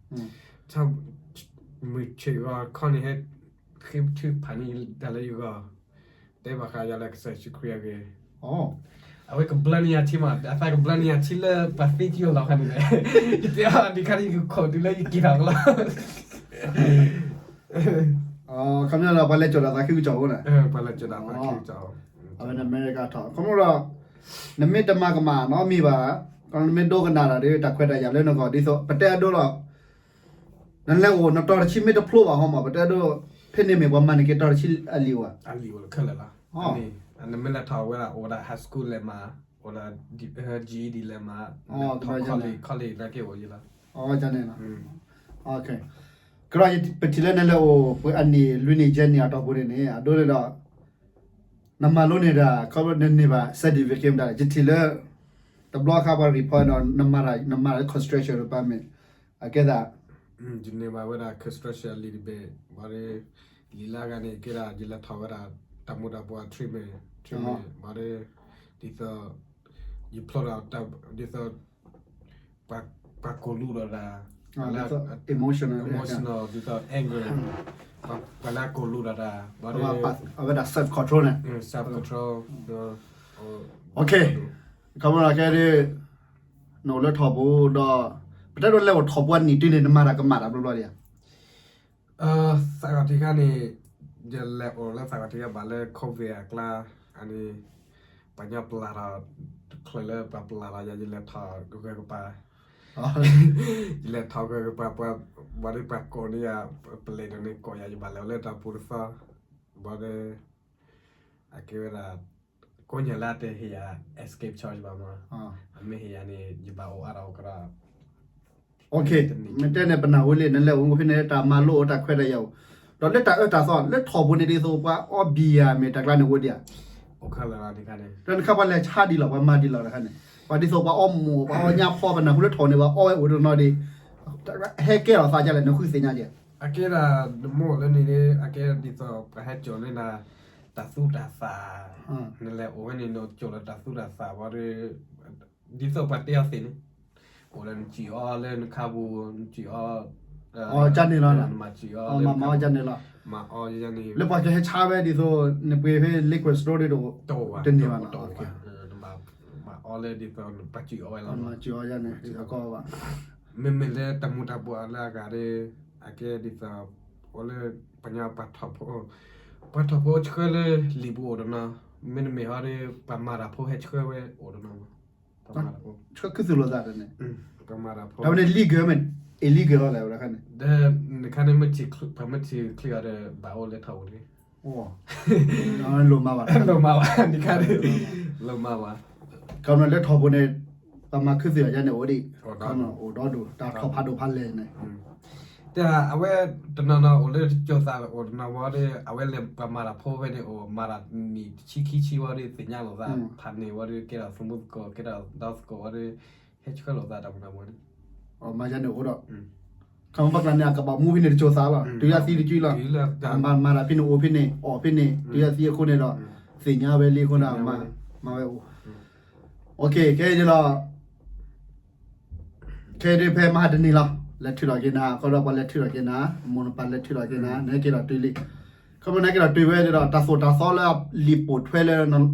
ဆီ မုၢ်ဆ့ၣ်ဂီၤခီန့ၣ် ဟဲ ဃ့ထုကဖၣ်န့ၢ်တၢ်လၢယဂီၢ်, တဲဘၣ်ဃးယၤလၢကစၢ်ယ့ၣ်ၡူးခရံာ်အဂ့ၢ်, အဝဲကဘျါန့ၢ်ယၤထံမး အသးကဘျါန့ၢ်ယၤထံလၢပှၤသ့ကံအီၤလီၤခါန့ၣ်, ယတဲအီၤဒ်ခါန့ၣ် ယကခိၣ်တုၤလၢယက့ၤထီၣ်ကလီၤ ခီပညီဒီး ပှၤလဲၤကၠီၣ်တၢ်သးခုကစီၣ်ဖိန့ၣ်, ပှၤလဲၤကၠီၣ်တၢ်သးခုကစီၣ်, အဝဲန့ၣ်အမဲရကၤထီၣ် ခီဖျိဒီး နမ့ၢ်တမၤကမၣ်နီတမံၤဘၣ်, နမ့ၢ်ဒိကနၣ်တၢ်ဒီး တၢ်ခွဲးတၢ်ယာ်လၢနဂီၢ် ဒ်သိး ပတဲအဒိလီၤ, နလဲၤအိၣ် နတီၤတဆံမ့ၢ်တဖျိဘၣ်ဟီမး ပတဲအဒိ ဖဲန့ၣ်မ့ၢ်ပှၤမၤန့ၢ်က့ၤတီၤတဆံအလံာ်အိၣ်ဧါ, အလံာ်အိၣ်လၢခဲလၢာ်လီၤ, နမ့ၢ်လဲၤထီၣ်ဝဲဒၣ် အိၣ်ဝဲဒၣ် high school လဲၤမၤ, အိၣ်ဒီး GED လဲၤမၤ, လဲၤထီၣ် college လဲၤက့ၤအိၣ်ယလီၤ န့ၣ်လီၤ, ကဒီးပထံၣ်လၢနလဲၤအိၣ် ပှဲၤအနံၣ်လွံၢ်နံၣ်ယဲၢ်နံၣ်အတီၢ်ပူၤန့ၣ်န့ၣ် အဒိန့ၣ်ဒီး နမၤလိန့ၢ်ဒၣ် ခီဖျိနန့ၢ်ဘၣ် certificate မတၤလဲၣ် ယထံၣ်လၢ တဘျီခါပှၤ report ဒီး နမၤလၢ construction department အကဲသး ယန့ၢ်ဘၣ်ဝဲဒၣ် construction အလံာ်တဘ့ၣ် ဘၣ်ဒီး လံာ်လၢအဂၤန့ၣ် ကဲဒၣ် ယလဲၤထီၣ်ဝဲဒၣ် တၢ်မူၤတၢ်ဘှီး treatment, treatment ဘၣ်ဒီး ဒ်သိး ယဖျိဒီး ဒ်သိး ပှၤကိၢ်လူးဒီးတၢ် emotional, emotional ဒ်သိး anger ပှၤလၢအကိၢ်လူးဒီးတၢ် ဘၣ်ဒီး အဝဲဒၣ် self control န့ၣ် self control, ခီဖျိကဲဒ် နအိၣ်လၢထီၣ်ပူၤဒီး ပတဲဒိးလဲၤအိၣ်ထီၣ်ပူၤအနံၣ်တုၤန့ၣ် နမၤတၢ်ကမၣ်တၢ်ဘျီဘျီဒံးဧါ. သးကီၢ်ထံခါန့ၣ် ယလဲၤအိၣ်လၢသးကီၢ်ထံခါဘၣ်လၢ COVID အကျါ အန့ၣ် ပှၤညီပျၢ်ထီၣ် တချုးလၢပှၤပျၢ်ထီၣ်ယၤ ယလဲၤထီၣ်ကဂၢၢ်ကပၤ, ယလဲၤထီၣ်ကပှၤ ပှၤ ဘၣ်ဒီးပှၤကိးန့ၢ်ယၤ ပလဲၤဒီးန့ၣ်ကိးယၤ ယဘၣ်လဲၤဝဲလၢတၢ်ပူၤတသီ ဘၣ်ဒီး အကဲဝဲဒၣ် ကိးညါလၢအတဟ့ၣ်ယၤ escape charge ဘၣ်မး, အမ့ၢ်ဟ့ၣ်ယၤန့ၣ် ယဘၣ်အိၣ်အါထီၣ်ကဒီး မ့ၢ်တဲန့ၣ် ပနၢ်ဟူလံ နလဲၤအိၣ်ဖဲန့ၣ် တၢ်မၤလိအိၣ်တၢ်ခွဲးတၢ်ယာ်အိၣ်, ဒီးလၢတၢ်အၢတၢ်သီ လၢထီၣ်ပူၤန့ၣ် ဒ်သိးပှၤအီဘံယၤမ့ၢ်တၢ်ကျါန့ၣ်အိၣ်ဒံးဧါ, တၢ်တခါပှၤလဲၤဆါဒံးလီၤ ပှၤမၤဒံးလီၤတခါန့ၣ်, ပှၤဒ်သိးပှၤအီမိၢ် ပှၤအီညါဖီ ပနၢ်ဟူလၢထီၣ်န့ၣ် ပှၤအီဝဲအိၣ်တနီၤဒံး, ဟဲကဲထီၣ်သးဒ်လဲၣ် နဃုသ့ၣ်ညါကဲ, အကဲဒၣ် နမိၢ်လၢန့ၣ် အကဲဒ်သိးပှၤဟဲစိာ်န့ၢ်နၤ တၢ်သူတၢ်သၣ်, နလဲၤအိၣ်ဝဲန့ၣ် နစိာ်လီၤတၢ်သူတၢ်သၣ်ဝံၤဒီး ဒ်သိးပှၤတဲအီၤသ့ၣ်န့ၣ်, အိၣ်လၢနစံၣ်အီၤလၢနခါပူၤ နစံၣ်အီၤ, ကန့ၣ်လီၤ, နမၤစံၣ်အီၤလၢနခါပူၤ မၤအီၤကန့ၣ်လီၤ, မၤအီၤန့ၣ် လၢပှၤကဟဲဆါဝဲဒ်သိး နပှ့ၤဖဲ liquor store ဒ်တအိၣ်, တန့ၢ်ဘၣ်နီၤ, မၤအီၤလၢဒ်သိးပှၤစံၣ်အီၤဝဲလီၤ, မ့မ့ၢ်လၢတၢ်မူၤတၢ်ဘှီးလၢအဂၤဒီး အကဲဒ်သိး အိၣ်လၢပှၤညီပှၤထီၣ်ဖိ ပှၤထီၣ်ဖိဆှၢလၢလံာ်ပူၤအိၣ်တနီၤ, မ့တမ့ၢ်ဟီဒီး ပှၤမၤတၢ်ဖိဟဲဆှၢဝဲအိၣ်တနီၤ, ပှၤမၤတၢ်ဖိ, ဆှၢခူသူၣ်လိာ်သးန့ၣ်, ပှၤမၤတၢ်ဖိ, တၢ်ဝဲန့ၣ် legal မ့ၢ် illegal လီၤလဲၣ်ဝဲဒၣ်ခါန့ၣ်, ဒီးနခါန့ၣ် မ့ၢ်ထံၣ်ချံအီၤဒီး ဘၣ်အိၣ်လၢထီၣ်ပူၤန့ၣ်, လိၣ်မးဘၣ်, လိၣ်မးဘၣ်, နခါန့ၣ် လိၣ်မးဘၣ်, ခီဖျိလၢထီၣ်ပူၤန့ၣ် ပှၤမၤခူသူၣ်အီၤယါန့ၣ်အိၣ်ဒံး, အိၣ်ဒီဒူၣ် တၢ်ထီၣ်ဖးဒိၣ်ဖးလဲၢ်န့ၣ် တၢ်အဝဲတနီၤနီၤအိၣ်လၢကၠိသးအိၣ်တနီၤဝံၤဒီး အဝဲလဲၤပှၤမၤတၢ်ဖိဖဲန့ၣ်အိၣ် မၤတၢ်နံၣ်တဆံခံဆံဝံၤဒီး သ့ၣ်ညါလိာ်သး ဖးန့ၢ်ဝံၤဒီး ကဲထီၣ်သမူသကိး ကဲထီၣ်ဒီသကိးဝံၤဒီး ဟဲဆှၢလိာ်သးတၢ်မူၤတၢ်ဘှီးန့ၣ်, မၤယါန့ၣ်အိၣ်ဒီး ခီမ့ၢ်ပှၤကျါန့ၣ် အကဘၣ်မူဖဲန့ၣ်တကၠိသးလီၤ တုၤယါသံတကၠိလီၤ, မၤတၢ်ဖဲန့ၣ်အိၣ်ဖဲန့ၣ် အီၣ်ဖဲန့ၣ် တုၤယါသံအဃိန့ၣ်ဒီး သ့ၣ်ညါဝဲလံအဃိန့ၣ် မၤဝဲအိၣ်, ခဲအံၤန့ၣ်လီၤ ခဲအံၤဒ်ဖဲမဟါတနံၤလီၤ လဲၤထုးထီၣ်က့ၤနၤ ခီဒီးပှၤလဲၤထုးထီၣ်က့ၤနၤ မိၢ်နပၢ်လဲၤထုးထီၣ်က့ၤနၤ နဟဲက့ၤထီၣ်တုၤလံ, ခီဖျိနဟဲက့ၤထီၣ်တုၤဝဲန့ၣ်ဒီး တၢ်သိၣ်တၢ်သီလၢလံာ်ပိာ်ထွဲလၢ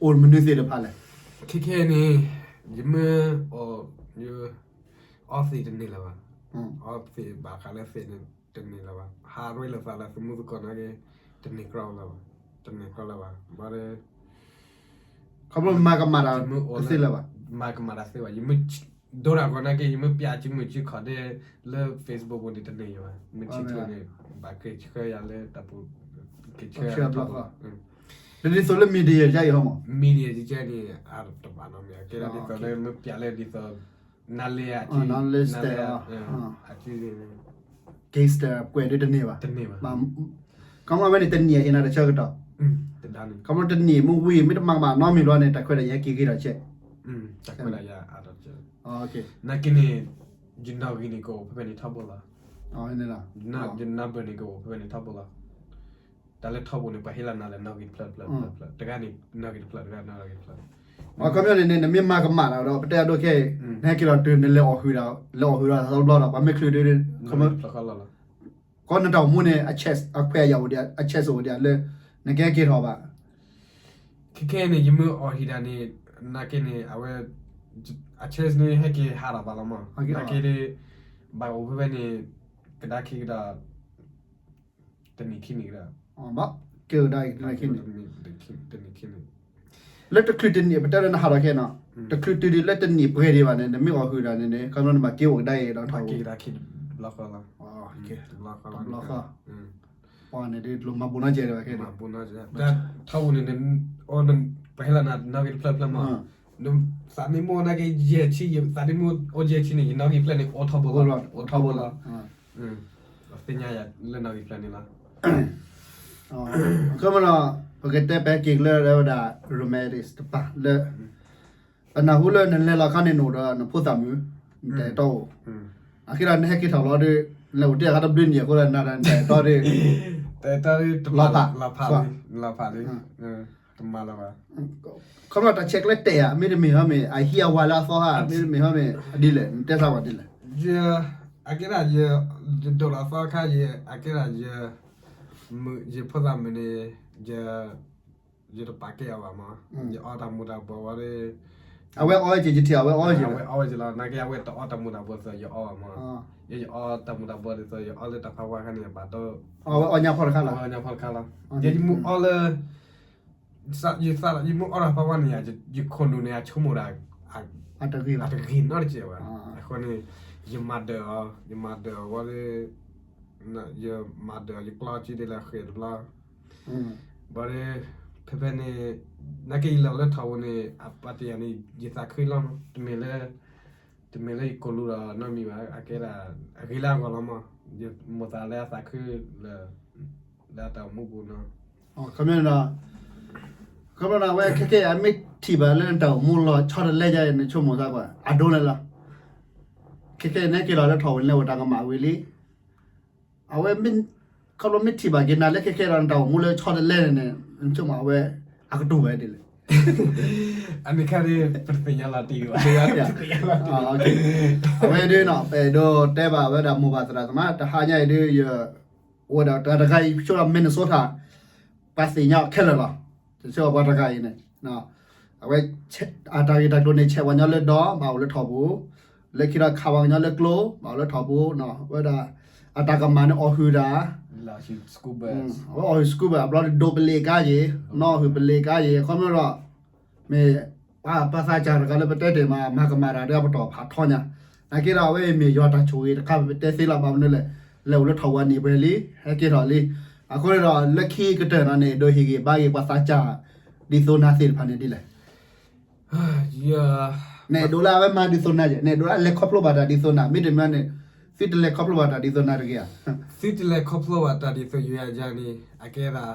အိၣ်မနုၤသ့ၣ်တဖၣ်လဲၣ်, ခဲခဲအံၤန့ၣ် ယမ့ၢ်အီၣ် ယ အီသ့ၣ်တန့ၢ်လၢၤဘၣ်, အီသ့ၣ်ဘၣ်ဃးလၢသ့ၣ်န့ၣ်တန့ၢ်လၢၤဘၣ်, ဟးရ့လိာ်သးလၢသမူသကိးနာ်က့ တန့ၢ်ကြီလၢၤဘၣ်, တန့ၢ်ကြီလၢၤဘၣ်, ဘၣ်ဒီး ခီဖျိမၤကမၣ်တၢ်တသ့လၢၤဘၣ်, မၤကမၣ်တၢ်သ့ဘၣ်, ယမ့ၢ်ဒိတၢ်ဂီၤနာ်က့ ယမ့ၢ်ပျးစုမုၢ်စုခီၣ်ဒဲလၢ Facebook ပူၤန့ၣ် တန့ၢ်ယၤဘၣ်, မ့ၢ်ထံၣ်ချုးန့ၣ် ဘၣ်က့ၤဆှၢယၤလၢတၢ်ပူၤ, က့ၤဆှၢယၤလၢတၢ်ပူၤ, ဒ်သိးလၢ media ယါအံၤဟီမး, media ယကဲန့ၣ် အတဘၣ်နီတမံၤ ကဲဒ်သိးလၢမ့ၢ်ပျးလၢဒ်သိး နါလဲအစု, နါလဲအစု gangster ပှဲၤဒ်တန့ၢ်ဘၣ်, တန့ၢ်ဘၣ်, ခီဖျိဝဲန့ၣ်တန့ၢ်အဟ့ၣ်နၤတဆၢကတီၢ်, ခီဖျိတန့ၢ်မ့ၢ်ဝံၤ မ့ၢ်တမၤကမၣ်နီတမံၤဘျီန့ၣ် တၢ်ခွဲးတၢ်ယာ်ဟဲက့ၤဂ့ၤထီၣ်ကဲး, တၢ်ခွဲးတၢ်ယာ်အါထီၣ်ကဲး, နာ်က့န့ၣ် ယနီၣ်ဂံၢ်န့ၣ်ကအိၣ်ဖဲဖဲန့ၣ်ထီဘိလီၤ, ယနၢ်ဘၢၣ်န့ၣ်ကအိၣ်ဖဲဖဲန့ၣ်ထီဘိလီၤ, တၢ်လၢထီဘိန့ၣ် ပှၤဟ့ၣ်လီၤနၤလၢနီၣ်ဂံၢ်တဖျၢၣ်တဖျၢၣ်တဖျၢၣ်, တဂၤန့ၣ် နီၣ်ဂံၢ်တဖျၢၣ် တဂၤနီၣ်ဂံၢ်တဖျၢၣ်, ခီဖျိန့ၣ် နမ့ၢ်မၤကမၣ်တၢ်ဒီး ပတဲအဒိခဲအံၤ နဟဲက့ၤလီၤတုၤ နလဲၤအီၣ်ဟုၣ်ဒီး လဲၤအီၣ်ဟုၣ်ဒီးတဘျီဒီး ပှၤမ့ၢ်ချုးဒုး ခီနတၢ်အိၣ်မူန့ၣ် အ chance အခွဲးအယာ်အိၣ်ဒံး အ chance အိၣ်ဒံးလၢ နကဟဲက့ၤထီၣ်ဘၣ် ခဲခဲအံၤန့ၣ် ယမ့ၢ်အီၣ်ဟံၣ်တၢ်န့ၣ် နာ်က့န့ၣ် အဝဲ အ chance န့ၣ် ဟဲက့ၤဟးထီၣ်ဘၣ်လီၤမး, နာ်က့ဒီး ဘၣ်အိၣ်ဖဲဖဲန့ၣ် ကဒါခံကဒီး တနံၣ်ခံနံၣ်ကဒီး ကဲဝဲဒၣ်အံၤ တနံၣ်ခံနံၣ် လၢတချုးတနံၣ် ပတဲလၢနဟးထီၣ်ခဲနီၤ တချုးတုၤဒံးလၢတနံၣ်ပှဲၤဒံးဘၣ်န့ၣ် နမ့ၢ်အီၣ်ဟုၣ်တၢ်န့ၣ်န့ၣ် ခီဖျိနဘၣ်က့ၤအိၣ်ကဒါအံၤဒီးထီၣ် က့ၤကဒါခံတဘျီဃီလီၤ, တဘျီဃီ ပှၤန့ၣ်ဒ်လိၣ်မၤဘူးနီတစဲးဒံးဘၣ်ခဲန့ၣ် ထီၣ်ပူၤန့ၣ် ပှၤဟဲလီၤနၤနီၣ်ဂံၢ်တဖျၢၣ်တဖျၢၣ်မး, သးနံၣ်မ့ၢ်အိၣ်နာ်က့ယဲၢ်ဆံ သးနံၣ်မ့ၢ်အိၣ်ယဲၢ်ဆံန့ၣ် ယနီၣ်ဂံၢ်တဖျၢၣ်န့ၣ် အိၣ်ထီၣ်ပူၤလီၤ အိၣ်ထီၣ်ပူၤလီၤ, သ့ၣ်ညါယၤလၢနီၣ်ဂံၢ်တဖျၢၣ်န့ၣ်လီၤ ခီမ့ၢ်လီၤ ပကတဲပဲက့ၤကလၢဝဲဒၣ် romantic တပၤလၢ ပနၢ်ဟူလၢနလဲၤလီၤခါန့ၣ် နအိၣ်ဒီးနဖိသၣ်မုၣ် နတၢ်အဲၣ်တီအိၣ်, အဃိဒီးနဟဲက့ၤထီၣ်လီၤဒီး နလဲၤအိၣ်တ့ၢ်အခါတဘျုးနံၣ်အဃိဒီး နတၢ်အဲၣ်တီဒီး တၢ်အဲၣ်တီဒီး လီၤဖး လီၤဖးလံ လီၤဖးလံ တမၤလၢၤဘၣ် ခီဖျိတၢ်ဆဲးကျၢတဲာ်ဧါ မ့တမ့ၢ်ဟီမ့ၢ် အဟံးအဝၤလၢအသီဧါ မ့တမ့ၢ်ဟီမ့ၢ် ဒ်လဲၣ် နတဲသးဝဲဒ်လဲၣ် ယ အကဲဒၣ်ယ ယဒိၣ်လီၤသီခါ ယ အကဲဒၣ်ယ ယဖိသၣ်မုၣ်န့ၣ် ယ ယတပာ်ကဲအီၤဘၣ်မး ယအီတၢ်မူၤတၢ်ဘှီးဝံၤဒီး အဝဲအီဝဲက့ၤ ယထံၣ် အဝဲအီဝဲက့ၤလီၤ အဝဲအီဝဲက့ၤလီၤ နာ်က့အဝဲတအီတၢ်မူၤတၢ်ဘှီးသ့ၣ် ယအီဘၣ်မး ယ ယအီတၢ်မူၤတၢ်ဘှီးဒ်သိး ယအီလၢတၢ်ဖးဝါခါန့ၣ် ဘၣ်ဒီး အဝဲအီညါဖီတခါလီၤ အဝဲအီညါဖီတခါလီၤ ယ ယမ့ၢ်အီလၢ ယသး ယမ့ၢ်အီတၢ်ဖးဝါန့ၣ် ယခိၣ်နူာ်န့ၣ် အဆိကမိၣ်ဒၣ် အ အတဂ့ၤဘၣ်, အတဂ့ၤနီတစဲးဘၣ်. အဃိန့ၣ် ယမၤဒၢးအီၤ, ယမၤဒၢးအီၤဝံၤဒီး ယမၤဒၢးအီၤ ယကျီစ့ဒ်လဲၣ်ဃဲးတဘျီ, ဘၣ်ဒီး ဖဲဖဲန့ၣ် နာ်က့ယလဲၤလၢထိးပူၤန့ၣ် အပှၤတယာ်န့ၣ် ယသးခုလီၤမး, တမ့ၢ်လၢ တမ့ၢ်လၢယကိးလူဒီးနီတမံၤဘၣ်, အကဲဒၣ် အဂ့ၤလၢအဂီၢ်လီၤမး, ယမိၣ်သးလၢအသးခုလၢ လၢအတၢ်အိၣ်မူပူၤနီၤ. ခီပညီဒီး ခီပညီဒီး အဝဲခဲကဲအမ့ၢ်ထံၣ်ဘၣ်လၢနတၢ်အိၣ်မူလီၤဆီတလဲယါ နဆိကမိၣ်သးကွၢ် အဒိလဲၣ်လီၤ. ခဲကဲနဲက့ၤလီၤလၢထိးပူၤန့ၣ် လၢအိၣ်တၢ်ကမၣ်ဝံၤလံ အဝဲ ခီဖျိမ့ၢ်ထံၣ်ဘၣ်က့ၤနၤလၢခဲခဲဒီးနတၢ်အိၣ်မူလၢဆီတလဲန့ၣ်န့ၣ် နဆိကမိၣ်အဝဲ အကတူၢ်ဝဲဒ်လဲၣ်. အန့ၣ်ခါန့ၣ် ပတသ့ၣ်ညါလီၤတံၢ်ဘၣ်, အဝဲဒၣ်နီၤ ပအဲၣ်ဒိးတဲဘၣ်ဝဲဒၣ်မိၢ်ပၢ်သရၣ်သမါ တဟါညါအံၤဒ် ယအိၣ်ဝဲဒၣ်တဂၤတဂၤအံၤ ဆိဒီး Minnesota ပှၤသ့ၣ်ညါအီၤခဲလၢာ်လီၤ. တဆိပှၤတဂၤအံၤန့ၣ် အဝဲ အတၢ်ဂ့ၢ်တၢ်ကျိၤန့ၣ် ဆဲးပှၤကညီလၢဒီ ဘၣ်အိၣ်လၢထိးပူၤ, လၢခံဒီးခးပှၤကညီလၢကျိ ဘၣ်အိၣ်လၢထိးပူၤ, ဝဲဒၣ် အတၢ်ကမၣ်န့ၣ်အီၣ်ဟုၣ်တၢ် အဝဲအီၣ်ဟုၣ် school bus အဘျီန့ၣ် ဒိးပလ့းကါယ့ၤ, နီၣ်ဟုၣ်ပလ့းကါယ့ၤ ခီဖျိဒီး မ့ၢ် ပှၤသးစၢ်တဂၤလၢပတဲတ့ၢ်မး မၤကမၣ်တၢ်ဒီးပတီၢ်ဖးထီညါ, နာ်က့ဒီးအဝဲအံၤမ့ၢ်ယွၤတၢ်ဆိၣ်ဂ့ၤတခါ ပတဲသ့လီၤဘၣ်မနုၤလဲၣ်, လဲၤအိၣ်လၢထိးပူၤန့ၣ်ပှဲၤလံ ဟဲက့ၤထီၣ်လံ, အဃိန့ၣ်ဒီးလၢခံကတၢၢ်န့ၣ် နအဲၣ်ဒိးဟ့ၣ်ဂံၢ်ဘါက့ၤပှၤသးစၢ် ဒ်သိးနၤသ့ၣ်တဖၣ်န့ၣ်ဒ်လဲၣ်. နအဲၣ်ဒိးလၢအဝဲမၤဒ်သိးနၤယဲၢ်, နအဲၣ်ဒိးလၢအလဲၤခီဖျိဘၣ်တၢ်ဒ်သိးနၤ, မ့တမ့ၢ်န့ၣ် သုတလဲၤခီဖျိဘၣ်တၢ်ဒ်သိးနၤတဂ့ၤဧါ. သုတလဲၤခီဖျိဘၣ်တၢ်ဒ်သိးယၤယၤန့ၣ် အကဲဒၣ်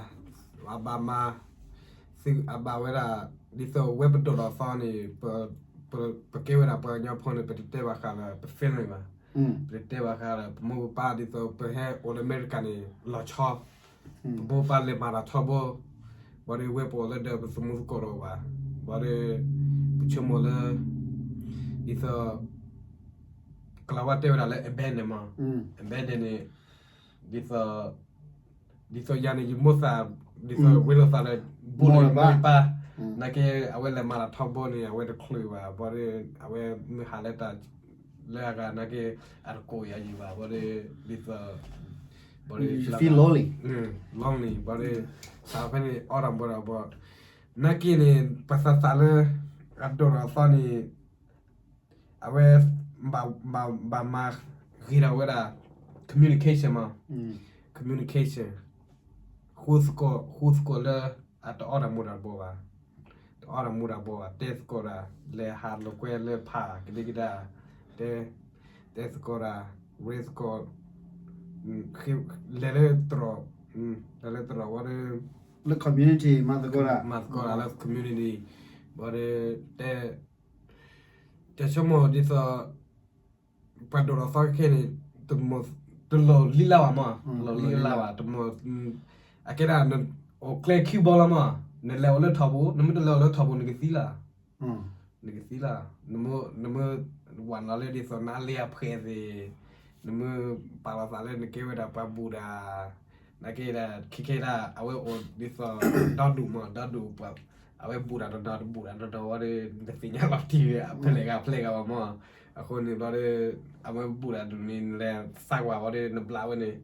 အဘၣ်မၤ သုအဘၣ်ဝဲဒၣ် ဒ်သိးဝဲပဒိၣ်ဒီးသီန့ၣ် ပကဲဝဲဒၣ်ပှၤကညီဖိန့ၣ် ပတတဲဘၣ်ဃးလၢပ feeling ဘၣ်, ပတတဲဘၣ်ဃးလၢပမိၢ်ပပၢ်ဒ်သိးပဟဲအိၣ်လၢအမဲရကၤန့ၣ် လီၤဆီ ပမိၢ်ပပၢ်လဲၤမၤတၢ်ထီဘိ, ဘၣ်ဒီးဝဲပအိၣ်လၢဒီးပသမူသကိးတအိၣ်ဘၣ်, ဘၣ်ဒီး ပဆိကမိၣ်လၢ ဒ်သိး ကလၤဝါတဲဝဲဒၣ်လၢ abandon မး, abandon န့ၣ် ဒ်သိး ဒ်သိးယၤန့ၣ် ယမိၢ်သး ဒ်သိးဝဲလိာ်သးလၢ ဘူးလၢမိၢ်ပပၢ်, နာ်က့ အဝဲလဲၤမၤတၢ်ထီဘိန့ၣ် အဝဲတချုးဘၣ်, ဘၣ်ဒီး အဝဲမုၢ်ဟါလၢတၢ် လၢအဂၤနာ်က့ အတကိးယၤယံၤဘၣ်, ဘၣ်ဒီး ဒ်သိး ဘၣ်ဒီး lonely, ဘၣ်ဒီး စးဖဲန့ၣ် အီၣ်တၢ်ဘီတၢ်ဘီ, နာ်က့န့ၣ် ပသးသးလၢ အဒိၣ်ဒီးအသီန့ၣ် အဝဲ ဘၣ်မၤဂ့ၤထီၣ်ဝဲဒၣ် communication မး, communication ဃူသကိး ဃူသကိးလၢ အတအီၣ်တၢ်မူၤတၢ်ဘှီးဘၣ်, တအီၣ်တၢ်မူၤတၢ်ဘှီးဘၣ်, တဲသကိးတၢ် လဲၤဟးလိာ်ကွဲလၢဖးကဒံကဒါ, တဲ တဲသကိးတၢ် ရ့သကိး လဲၤလၢတရီး လဲၤလၢတရီးဝံၤဒီး လၢ community မၤသကိးတၢ် မၤသကိးတၢ်လၢ community ဘၣ်ဒီး တဲ တဆိကမိၣ်ဒ်သိး ပှၤဒိၣ်ထီၣ်သီခဲခဲန့ၣ် တလိၣ်လံလၢ်ဘၣ်မး, တလိၣ်လံလၢ်ဘၣ်, တမ့ၢ် အကဲဒၣ် အိၣ်ကျဲခံဘီလီၤမး, နလဲၤအိၣ်လၢထိးပူၤ နမ့ၢ်တလဲၤအိၣ်လၢထိးပူၤ နကသံလၢ်, နကသံလၢ်, နမ့ၢ် နမ့ၢ်ဝဲလီၤလၢဒ်သိးနါလ့အဖှဲးသ့ၣ်, နမ့ၢ်ပာ်လီၤသးလၢနကဲဝဲဒၣ်ပှၤဘူၣ်တၢ်, နာ်က့ဒၣ် ခဲခဲဒၣ် အဝဲအိၣ်ဒ်သိး ဒီဒူၣ်မး ဒီဒူၣ်ပှၤ အဝဲဘူၣ်တၢ်တနီၤ တဘူၣ်တၢ်တနီၤဝံၤဒီး နကသ့ၣ်ညါလီၤတံၢ်ဝဲ အဖဲလဲၣ်ဂၤဖဲလဲၣ်ဂၤဘၣ်မး, အဃိန့ၣ်ဘျီဒီး အဝဲဘူၣ်တၢ်ဒူၣ်န့ၣ် နလဲၤသးကွၢ်ဝံၤဒီး နဘျးဝဲန့ၣ်,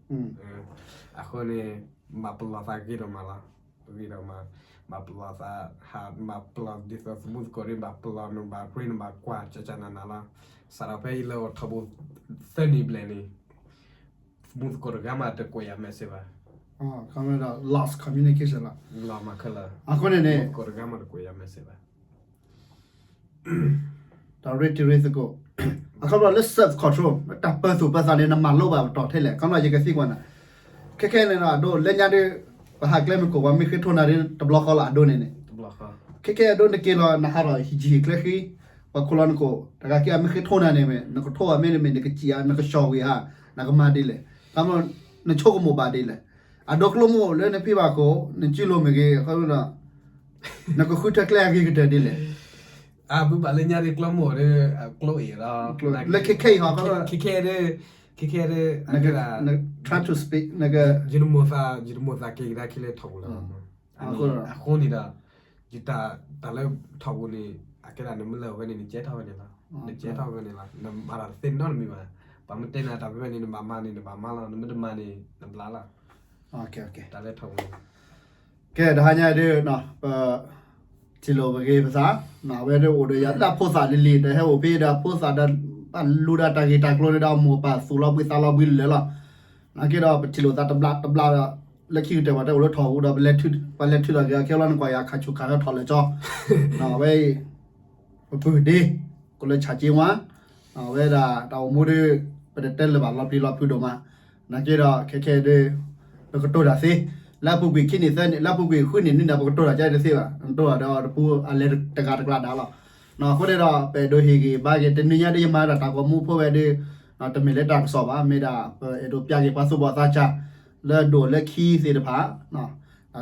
အဃိန့ၣ် မၤပလီၢ်သးဂ့ၤဒိၣ်မးလီၤ, ဂ့ၤဒိၣ်မး, မၤပလီၢ်သး ဟးမၤပလီၢ်ဒ်သိးသမူသကိးဒီး မၤပလီၢ်နဘၣ်ရ့နဘၣ်ကွၢ် ကကနၤနၤလီၤ, စးထီၣ်ဖဲအံၤလၢအိၣ်ထီဘိ သၢနံၣ်ဘျဲၣ်န့ၣ် မူသကိးတဂၤမးတကွဲးယၤ message ဘၣ်, ခီမ့ၢ်ဒီး lost communication လီၤ, လီၤမးခဲလၢာ်, အဃိန့ၣ်န့ၣ် မူသကိးတဂၤမးတကွဲးယၤ message ဘၣ်, တၢ်ရ့တံၤရ့သကိး, အခီပညီလၢ self control တၢ်ပၢၤသူၣ်ပၢၤသးန့ၣ် နမၤလိဘၣ်ပတီၢ်ထဲလဲၣ်, ခီမ့ၢ်ယကသံကွၢ်နၤ, ခဲခဲန့ၣ်ဒီး အဒိ လၢညါဒီး ပဟးကျဲမုၢ်ကိၣ် ပှၤမ့ၢ်ဃ့ထိနၤဒီး တဘျီဃီလီၤ အဒိန့ၣ်န့ၣ်, ခဲခဲအဒိ နက့ၤလီၤ နဟးထီၣ်ဟံၣ်ဆံဟံၣ်ချၢဃံ, ပှၤခိၣ်လီၤနကိာ် တဂၤက့ၤအမ့ၢ်ဃ့ထိနၤန့ၣ်မ့ၢ် နကထိဘၣ်မ့တမ့ၢ် နကစံၣ်ဧါ နကဆှီၣ်ဝံၤဧါ, နကမၤဒ်လဲၣ်, ခီမ့ၢ် နဆိကမိၣ်ဘၣ်ဒ်လဲၣ်, အဒိကျိမိၢ်လၢနဖံဘၣ်ခိၣ် နစုလိၤမ့ၢ်ဂ့ၤ ခီဖျိဒီး နကဃုထၢကျဲအဂ့ၤကတၢၢ်ဒ်လဲၣ်, အဘုဘၣ်လၢညါဒီး ကျိမိၢ်ဒီး ကျိအံၤလီၤ, လၢခဲခဲအံၤဟီ ခဲခဲဒီး ခဲခဲဒီး နက try to speak နက ယတမိၣ်သး ယတမိၣ်သးက့ၤကဒါခံလၢထီၣ်ပူၤလီၤ, အဃိန့ၣ်ဒီး ယတၢ် တၢ်လၢထီၣ်ပူၤန့ၣ် အကဲဒၣ်နမ့ၢ်လဲၤဝဲန့ၣ် နကဲထီၣ်ဝဲန့ၣ်လီၤ, နကဲထီၣ်ဝဲန့ၣ်လီၤ, နမၤတၢ်တသ့နီတမံၤဘၣ်, ပှၤမ့ၢ်တဲနၤတၢ်ဖဲဖဲန့ၣ် နဘၣ်မၤန့ၣ် နဘၣ်မၤလီၤ, နမ့ၢ်တမၤန့ၣ် နဘျါလီၤ, တၢ်လၢထီၣ်ပူၤန့ၣ်, ကဲ တဟါညါဒ် ပ ထံၣ်လိာ်ပဂ့ၤပသး, အဝဲဒၣ်အိၣ်ဒီးယၤလၢအဖိသၣ်လံၤလံၤ ဒီးဟဲအိၣ်ဖဲဒီးအဖိသၣ်ဒီး ဘၣ်လူၤဒီးတၢ်ဂ့ၢ်တၢ်ကျိၤန့ၣ်ဒီး အမိၢ်ပၢ်သူၣ်လီၤဘှံးသးလီၤဘှံးလၢာ်လီၤ. နာ်က့ဒီးပထံၣ်လိာ်သးတဘျါတဘျါဒီး လၢခံကတၢၢ်ပှၤတဲအိၣ်လၢထီၣ်ဟူဒီး ပလဲၤထုးထီၣ်က့ၤအီၤခဲလီၤန့ၣ် ကွၢ်ယၤခးဆူၣ်ခးဟဲထီၣ်လၢာ်ကၠီ, အဝဲအံၤ ပပုၢ်ဒ့ ကလၢဆၣ်က့ဝါ, အဝဲဒၣ်တၢ်အိၣ်မူဒီး ပတတဲလၢၤဘၣ်လီၤပျံၤလီၤဖုးဒိၣ်မး, နာ်က့ဒီးခဲခဲဒုး ပကတိၤတၢ်သ့, လၢအပူၤကွံာ်ခံနံၣ်သၢနံၣ် လၢအပူၤကွံာ်ဃုနံၣ်နွံနံၣ် ပကတိၤတၢ်ကဲတသ့ဘၣ်, နတိၤတၢ်ဒီးတပူၤအလဲၤတဂၤတကျးဒၣ်လီၤ. အဃိန့ၣ်ဒီး ပအဲၣ်ဒိးဟ့ၣ်ဂံၢ်ဘါက့ၤ တနံၤညါဒ်ယမၤဒၣ်တၢ်ဂီၤမူဖိဝဲဒီး တမ့ၢ်လၢတၢ်ကစီၣ်ဘၣ်, မ့ၢ်ဒၣ်ပအဲၣ်ဒိးပျၢ်က့ၤပှၤသူၣ်ဘီၣ်သးစၢ် လၢဒိၣ်လၢခံသ့ၣ်တဖၣ်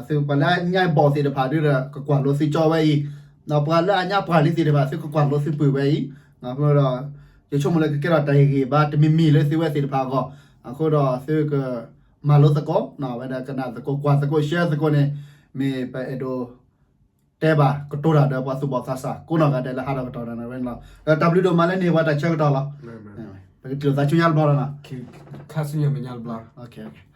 သုပှၤလၢအညါဘီၣ်သ့ၣ်တဖၣ်ဒုးဒီး ကကွၢ်လိသုကၠီဝဲအံၤ, ဒီးပှၤလၢအညါပှၢ်လံသ့ၣ်တဖၣ် သုကကွၢ်လိသုပုၢ်ဝဲအံၤ, ဒီး ယဆိကမိၣ်လၢကကဲထီၣ်တၢ်ဟ့ၣ်ဂံၢ်ဘါတမံၤမံၤလၢသုဝဲသ့ၣ်တဖၣ်အဂီၢ်, အဃိဒီးသုကမၤလိသကိး, ဝဲဒၣ်ကနၣ်သကိး ကွၢ်သကိး ရှဲသကိးန့ၣ် မ့ၢ်ပအဲၣ်ဒိး တဲဘၣ်ကတိၤတၢ်ဒီးပှၤသူၣ်ဘီၣ်သးစၢ် ကိးနီၢ်ဂၤဒဲးလၢဟးထီၣ်ကတီၢ်ဒီးဝဲန့ၣ်လီၤ. ဒီးတၢ်ဘျုးဒိၣ်မးလၢန့ၢ်ပှၤတၢ်ဆၢကတီၢ်လီၤ. ပကထံၣ်လိာ်သးဆူညါတဘျီလီၤနီၤ. ခါဆူညါမ့ၢ်ညါတဘျီ.